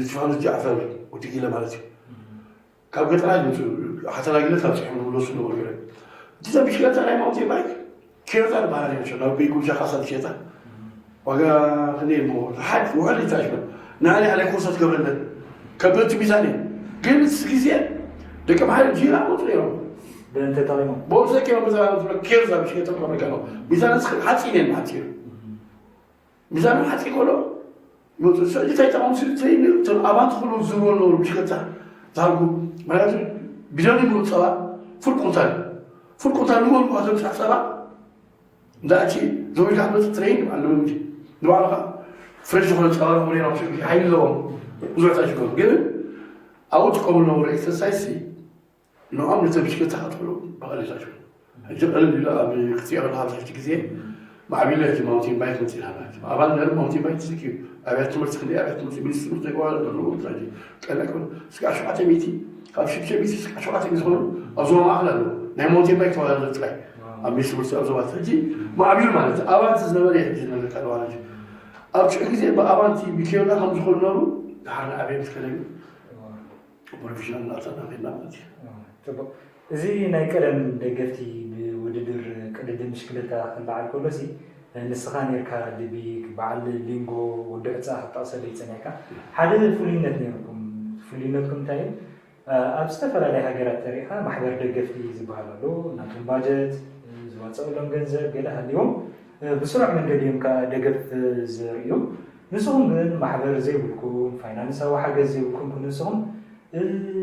ዝፋኑ ጃዕፈር ወዲ ጊለ ማለት እዩ ካብ ገጠራት ይመፁ ሓተላግለት ኣብፅሖም ዝብለሱ ነበሩ ገለ እቲ ብሽክለታ ናይ ማውንቴን ባይክ ኬርታ ዝበሃል እዮም ናብ ቤት ጉርሻ ካሳ ዝሸጣ ዋጋ ክንደይ እሞ ሓድ ውዕል ይታሽበ ንዓሊ ዓለ ኮርሶ ትገብረለን ከበድቲ ሚዛን እዮም ግን ምስ ግዜ ደቂ መሓሪ ጂራ ወፁ ነይሮም ብእንተ ተጠቂሞም ቦርሰ ኪሎ ሜትር ኬርዛ ብሽየጠ ከመልከ ነው ሚዛን ስክ ሓፂን እዮም ሓፂን ሚዛን ሓፂ ከሎ ይወፁ ስዕዲ እንታይ ጠቐም ስሉ ትረይን ነይሩ እቶም ኣባንቲ ኩሉ ዝብሎ ነበሩ ብሽከታ ዛርጉ ምክንያቱ ቢደሊ ምሩ ፀባ ፉል ቁንታል ፉል ቁንታል ንጎል ኳ ዘምፃእ ፀባ እንዳ ኣቲ ዘውጅካ ክትመፅእ ትረይን ይበሃል ልምምድ ንባዕልኻ ፍሬሽ ዝኾነ ፀባ ረኽቡ ነይሮም ሽግር ሓይሊ ኣለዎም ብዙሕ ታ ሽግር ግን ኣብኡ ትቀሙ ነበሩ ኤክሰርሳይዝ ንዖም ነቲ ብሽክለታ ክትብሉ ብቐሊል ታ ሽግር ሕጂ ቀልል ኢሉ ኣብ ክትሪኦ ከለካ ኣብዚ ሕጂ ግዜ ማዕቢሉ ሕጂ ማውንቴን ባይክ መፂና ማለት እዩ ኣባል ነር ማውንቴን ባይክ ትስኪ ኣብያት ትምህርቲ ክንደይ ኣብያት ትምህርቲ ሚኒስትሪ ትምህርቲ ዘይገባረ ዘለዉ ቀላ ይኮኑ ስጋ ሸውዓተ ሚእቲ ካብ ሽዱሽተ ሚእቲ ስጋ ሸውዓተ ሚእቲ ዝኾኑ ኣብ ዞባ ማእከል ኣለዉ ናይ ማውንቴን ባይክ ተወዳደርቲ ጥራይ ኣብ ሚኒስትሪ ትምህርቲ ኣብ ዞባ ሕጂ ማዕቢሉ ማለት ኣባንቲ ዝነበረ ሕጂ ዝነበረ ካልዋ ሕጂ ኣብ ሽዑ ግዜ ብኣባንቲ ብኪዮና ከም ዝኾኑ ነሩ ድሓር ንዓበየ ምስ ከለዩ ፕሮፌሽናል እናውፃእና ከድና ማለት እዩ። ፅቡቅ። እዚ ናይ ቀደም ደገፍቲ ብውድድር ቅድድም ብሽክለታ ክበዓል ከሎ ሲ ንስኻ ኔርካ ድቢክ፣ በዓል ሊንጎ፣ ወዲ ዕፃ ክጠቕሰለይ ፀኒሕካ። ሓደ ፍሉይነት ነይርኩም። ፍሉይነትኩም እንታይ እዩ? ኣብ ዝተፈላለያ ሃገራት ተሪእኻ ማሕበር ደገፍቲ ዝበሃል ኣሎ። ናቶም ባጀት፣ ዝዋፀኣሎም ገንዘብ ገለ ሃልዮም ብስሩዕ መንገዲ እዮም ከዓ ደገፍ ዘርእዩ። ንስኹም ግን ማሕበር ዘይብልኩም፣ ፋይናንሳዊ ሓገዝ ዘይብልኩም ክንስኹም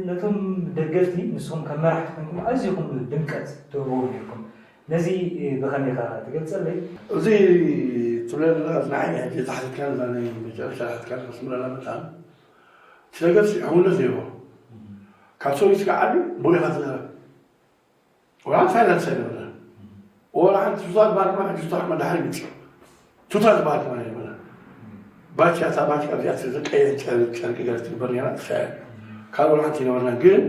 ነቶም ደገፍቲ ንስኹም ከም መራሕቲ ኮንኩም ኣዝኹም ድምቀት ትህብዎ ነርኩም። ነዚ ብኸመይ ኢኻ ትገልጸለይ? እዚ ትብለ ዘለካ እዚ ንዓይ ሕጂ ዝሓተትካን እዛ ናይ መጨረሻ ዝሓተትካን መስመር ኣላመጣን እቲ ነገር ሕውነት ነይርዎ ካብ ሰው ይስጋዓሉ ብኡ ኢኻ ትዛረብ ወላ ፋይናንስ ኣይነበረ ወላ ሓንቲ ቱታ ዝበሃል ከማን ሕጂ ቱታ ከማን ድሓር ይመፅእ። ቱታ ዝበሃል ከማን የለና። ባቻ፣ እታ ባቻ ኣብዚኣ ትዘቀየ ጨርቂ ገለ ትግበር ነይራ፣ ትኸ-፣ ካልእ ወላ ሓንቲ ይነበርና። ግን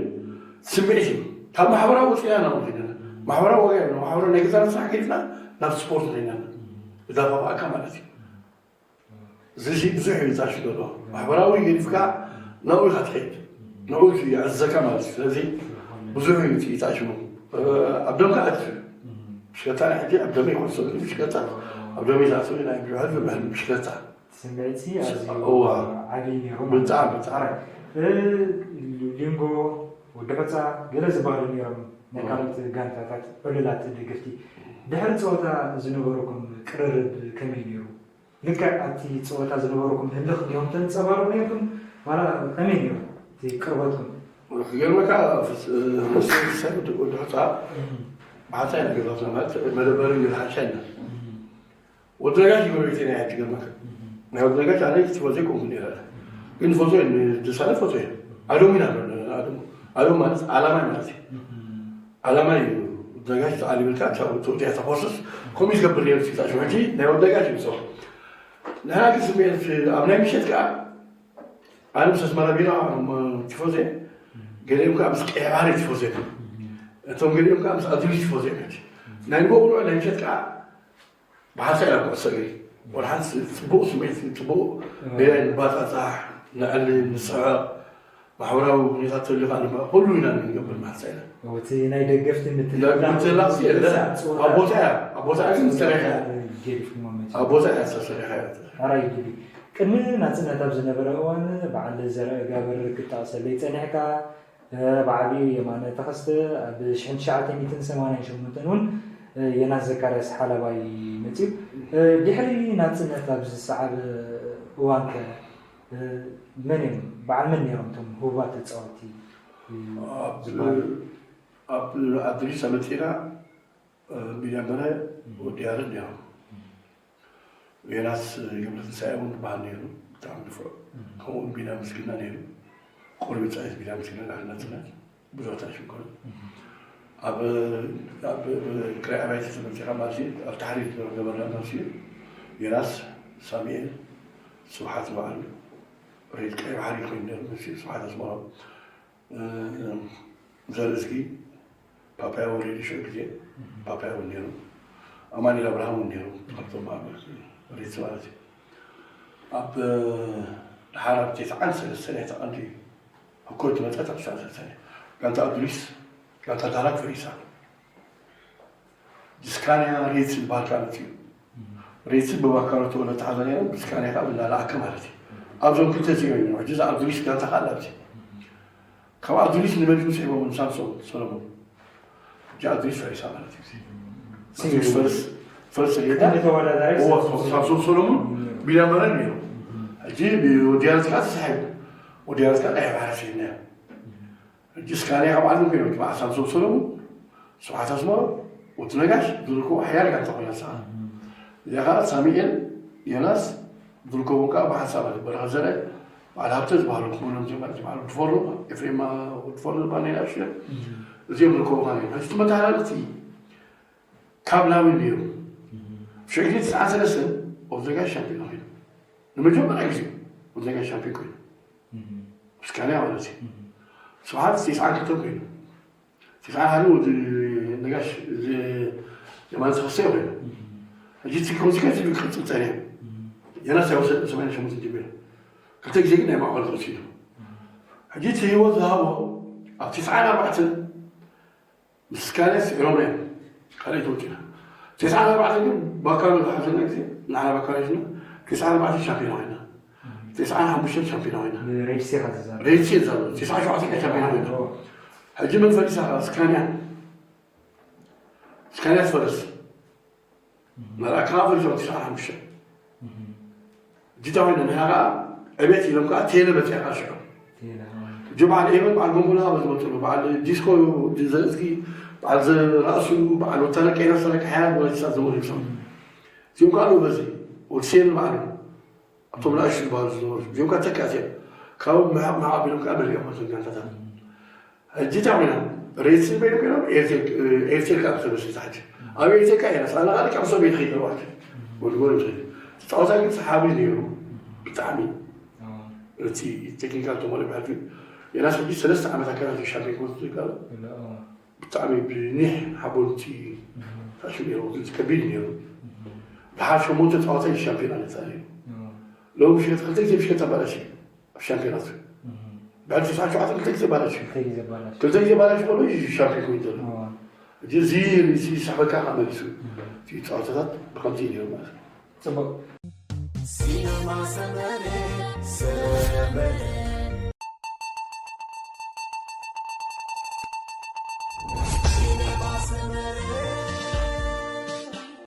ስምዒት እዩ። ካብ ማሕበራዊ ወፂና ናብኡ ከይድና። ማሕበራዊ ዋጋ የብሉን። ማሕበራዊ ናይ ገዛና ስራሕ ከይድና ናብ ስፖርት ከይድና። እዳፋፋእካ ማለት እዩ። እዚ ብዙሕ እዩ ዛሽ ዘሎ። ማሕበራዊ ገዲፍካ ናብኡ ኢኻ ትኸይድ። ናብኡ እዩ ይዕዘካ ማለት እዩ። ስለዚ ብዙሕ እዩ እቲ ዛሽ። ኣብ ደም ከኣ ትፍል። ብሽክለታ ናይ ሕጂ ኣብ ደመይ ኩዕሶ እግሪ ብሽክለታ ኣብ ደመይ ዝኣተወ ናይ ብሕልፊ ብሕልፊ ብሽክለታ። ስምዒት ኣዝዩ እዋ። ዓብዪ ነይሩ ማለት ብጣዕሚ፣ እዩ። ብጣዕሚ። እ፣ ሊንጎ፣ ወዲ ሑፃ፣ ገለ ዝበሃሉ ነይሮም ናይ እዋ። ካልኦት ጋንታታት ዕሉላት ደገፍቲ። ድሕሪ ፀወታ ዝነበረኩም ቅርርብ ከመይ ነይሩ? ልክዕ ኣብቲ ፀወታ ዝነበረኩም ህልኽ ዲኹም ተንፀባርቑ ነይርኩም? ዋላ ከመይ ነይሩ እቲ ቅርበትኩም? ክገርመካ፣ ፍስ-፣ እ፣ ንሱ ሳይ ወዲ፣ ወዲ ሑፃ እም። ብሓንሳእ ኢና ገዛትና ማለት መደበሪ ገዛ ሓንሻ ኢና። እም። ወዲ ነጋሽ ጎረቤተይ ናይ ሕጂ ገርመካ። እም። ናይ ወዲ ነጋሽ ኣነ ቲፎዞ ኣይኮንኩን ነይረ። ግን ፎቶ እየ፣ ንደሳለ ፎቶ እየ። ኣዶም ኢና፣ ኣዶም፣ ኣዶም ማለት ዓላማይ ማለት እዩ። እም። ዓላማይ እዩ። ወዲ ነጋሽ ተዓሊምልካ፣ ተውፅያ ተኾስስ፣ ከምኡ ዝገብር ነይሩ። ሲሳ ሽውጂ ናይ ወዲ ነጋሽ እዩ። ንሕና ግን ስምዒት ኣብ ናይ ምሸት ከዓ ኣነ ምስ ኣስመራ ቢራ፣ እም፣ ቲፎዞ እየ። ገሊኦም ከዓ ምስ ቀይሕ ባሕሪ ቲፎዞ እዮም። እቶም ገሊኦም ከዓ ምስ ኣዱሊስ ቲፎዞ እዮም። ናይ ንጎ ውልዑ ናይ ምሸት ከዓ ብሓንሳእ ኢና ኩዕሶ እግሪ። ወላ ሓንቲ ጽቡቕ ስምዒት፣ ጽቡቕ እም። ሜዳ ንባጻጻሕ፣ ንዕልል፣ ንስሕቕ፣ ማሕበራዊ ሁኔታ ተልዩ ከዓ ድማ ኩሉ ኢና ንገብር ብሓንሳእ ኢና። እቲ ናይ ደገፍቲ ናይ ምትልላኽ ምትላፍ የለ። ርእሳ ኣብ ቦታ እያ፣ ኣብ ቦታ ግን ዝተረኸ። ገዲፍኩሞ መቸም። ኣብ ቦታ እያ ዝተሰረኸ። ኣራይ ዲቢ። ቅድሚ ናጽነት ኣብ ዝነበረ እዋን በዓል ዘርአ ጋብር ክጠቕሰለይ ጸኒሕካ፣ እ፣ ብዓቢኡ የማነ ተኸስተ ኣብ ሽሕን ትሽዓተ ሚእትን ሰማንያን ሸሞንተን እውን፣ እ፣ የናስ ዘካርያስ ሓላባይ መጺኡ። እ፣ ድሕሪ ናጽነት ኣብ ዝሰዓበ እዋን ከ፣ እ፣ መን እዮም፣ በዓል መን ነይሮም እቶም ህቡባት ተጻወትቲ፣ እ፣ ኣብ፣ ዝበሃሉ? ኣብ ኣድሪስ ኣመጺና፣ እ፣ ቢንያም በርሀ፣ እም። ወዲ ያሬድ ነይሮም። እም። ዮናስ ገብረትንሳኤ እውን ዝበሃል ነይሩ፣ ብጣዕሚ ንፉዕ። እም። ከምኡ እውን ቢንያም ምስግና ነይሩ። ቁሩብ ጻይት ቢንያም ምስግና ዳሕና ጽናት፣ ብዙሕ ታሽም ኮነ። እም። ኣብ፣ ኣብ ክራይ ኣባይቲ ተመጺኻ ማለት እዩ፣ ኣብ ታሕሪር ዝነበርና ማለት እዩ። ዮናስ፣ ሳሙኤል፣ ስብሓት በዓሉ፣ ሬድ ቀይ ባሕሪ ኮይኑ ነይሩ፣ ምስ ስብሓት ኣስመሮም። እ፣ ዘርእዝጊ፣ ፓፓያ ወሪዱ ሽዑ ግዜ፣ እም። ፓፓያ እውን ነይሩ። ኣማኑኤል ኣብርሃም እውን ነይሩ፣ ካብቶም ኣብ ሬድሲ ማለት እዩ። ኣብ፣ እ፣ ደሓር ኣብ ተስዓን ሰለስተን እያ ተቐንዲ ህኮት መጸት ኣብ ተስዓን ሰለስተን እያ። ጋንታ ኣዱሊስ፣ ጋንታ ዳህላክ ፈሪሳ። ዲስካንያ ሬድሲ ዝበሃል ከዓ መጺኡ። እም። ሬድሲ ብባካሮ ተወለ ተሓዘ ነይሩ፣ ዲስካንያ ከዓ ብናላኣከ ማለት እዩ። ኣብዞም ክልተ እዚኦም እዮም። ሕጂ እዛ ኣዱሊስ ጋንታ ከዓ ኣላ ኣብዚ። ካብ ኣዱሊስ ንመን እዩ ስዒቦም? ንሳምሶን ሰሎሞን። ሕጂ ኣዱሊስ ፈሪሳ ማለት እዩ። ሲ-፣ ኣዱሊስ ፈርስ፣ ፈርስ ሌዳ። ቀንዲ ተወዳዳሪ እዎ፣ ሳምሶን ሳምሶን ሰሎሞን እም። ቢላ መረን ነይሩ። እም። ሕጂ ብወዲ ያረዝካ ተሳሒቡ። ወዲ ያረዝካ ቀይሕ ባሕሪ ስሒብናዮ። እም። ሕጂ ስካንያ ካብ ዓለም ኮይኖም፣ በዓል ሳምሶን ሰሎሞን፣ ስብሓት ኣስመሮም፣ ወዲ ነጋሽ ዝርከቡ ሓያል ጋንታ ኮይና ንስኻ። እም። እዚኣ ከዓ ሳሙኤል፣ ዮናስ ዝርከቡ ከዓ ብሓንሳብ ማለት በረኸት ዘርአ፣ በዓል ሃብተ ዝበሃሉ ክኾኖም እዮም ማለት እዩ። በዓል ወዲ ፎርኖ፣ ኤፍሬም ወዲ ፎርኖ ዝበሃል ናይ ንኣሽቱ እዮም። እም። እዚኦም ዝርከቡ ማለት እዩ። ሕጂ እቲ መተሓላለፍቲ ካብ ላዊን ነይሩ። እም። ሽዑ ግዜ ትስዓን ሰለስተን ወዲ ነጋሽ ሻምፒዮን ኮይኑ። ንመጀመርያ ግዜ ወዲ ነጋሽ ሻምፒዮን ኮይኑ። እም። ስካንያ ማለት እዩ። እም። ስብሓት ተስዓን ክልተን ኮይኑ። ተስዓን ሓደ ወዲ ነጋሽ፣ እዚ የማነ ተኸስተ ኮይኑ። እም። ሕጂ እቲ ኮንሲከንስ እዩ ክቕጽል ጸኒሑ። እም። የናስ ያው ሰ-፣ ሰማንያ ሸሞንተ ጀሚሩ። ክልተ ግዜ ግን ናይ ማዕበል ተወሲዱ። እም። ሕጂ እቲ ህይወት ዝሃቦ ኣብ ተስዓን ኣርባዕተን ምስ ካልእ ስዒሮምና እዮም። ካልእ ተወፂና። ተስዓን ኣርባዕተን ግን ባካሎ ዝሓዘና ግዜ፣ ንዓና ባካሎ ሒዝና፣ ተስዓን ኣርባዕተን ሻምፒዮና ኮይና። ተስዓን ሓሙሽተን ሻምፒዮና ኮይና። ሬድሲ ኢኻ ትዛረብ። ሬድሲ እየ ዝዛረብ። ተስዓን ሸውዓተን ሻምፒዮና ኮይና። ኦ። ሕጂ መን ፈሪሳ? ስካንያ። ስካንያ ትፈርስ። እም። መርኣካ ፈሪሶም ትስዓን ሓሙሽተን። እም። ጅታ ኮይነ ንሕና ከዓ ዕቤት ኢሎም ከዓ ቴለ መፅያ ከዓ ሽዑ። ቴለ፣ ኣዎ። ሕጂ በዓል ኤመን በዓል ጎንጎላ በዚ መፅሉ፣ በዓል ዲስኮ ዘእዝጊ፣ በዓል ዘራእሱ፣ በዓል ወታደር ቀይና ሰረቀ ሓያል ወላጅታት ዘመኑ ይብሶም። እም። እዚኦም ከዓ ኣለዉ በዚ፣ ወዲ ሴን በዓሉ። ኣብቶም ንኣሽቱ ዝበሃሉ ዝነበሩ፣ እዚኦም ከዓ ተካእት እዮም። ካብኡ ምሕቕ ምሕቕ ኣቢሎም ከዓ መሊኦም እቶም ጋንታታት። ሕጂ እንታይ ኮይኖም? ሬድሲ በይኑ ኮይኖም፣ ኤርቴል፣ ኤርቴል ከዓ ተመስሪታ ሕጂ። ኣብ ኤርትራ ኢና ሳላ ካልእ ካብ ሶቪየት ኸይድ ነዋት ወድጎን ኸይድ ፃውታ ግን ሰሓቢ ነይሩ ብጣዕሚ እቲ ቴክኒካል ተሞለ ብሕልፊ የናስ ሕጂ ሰለስተ ዓመት ኣካላት ሻምፒዮን ክወስድ ይከኣል ብጣዕሚ ብኒሕ ሓቦንቲ ታሽም ነይሩ ከቢድ ነይሩ ብሓር ሸሞንተ ፃወታ ሻምፒዮን ኣነፃ ነይሩ ሎም ምሽከት ክልተ ግዜ ምሽከት ኣባላሽ ኣብ ሻምፒዮናት ብሕጂ ሰዓት ሸውዓተ ክልተ ግዜ ባላሽ ክልተ ግዜ ባላሽ ከሎ እዩ ሻምፒዮን ኮይኑ ዘሎ እዚ ርእሲ ዝስሕበካ ካብ መሊሱ እቲ ፃወታታት ብከምዚ እዩ ነይሩ ማለት እዩ። ጽቡቅ። ሲነማ ሰመረ ሰመረ